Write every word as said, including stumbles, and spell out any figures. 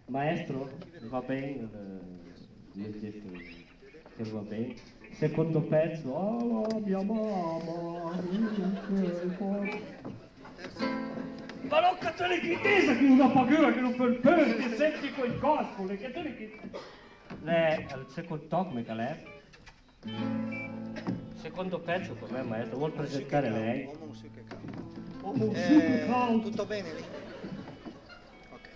Maestro, va ben, eh, mi ho detto che va ben. Secondo pezzo, "Ah, la mia mamma". Ma non, che te l'hai difesa, che non ha paura, che non fa il pezzo, che senti quel gospel, che te l'hai difesa. Lei, al secondo toc, me calè. Secondo pezzo per me, maestro, vuol presentare lei? Uomo un su che canta. Uomo un su che canta. Tutto bene lì? Ok.